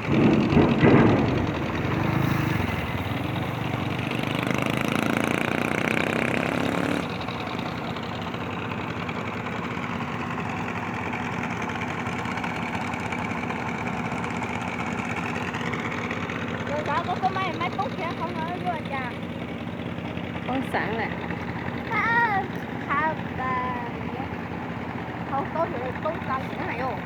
Cov koj maj maj poob khiav qhov no yuav ua cas? Poob xeev lawm. Qhov kaub poob tas xeev lawm.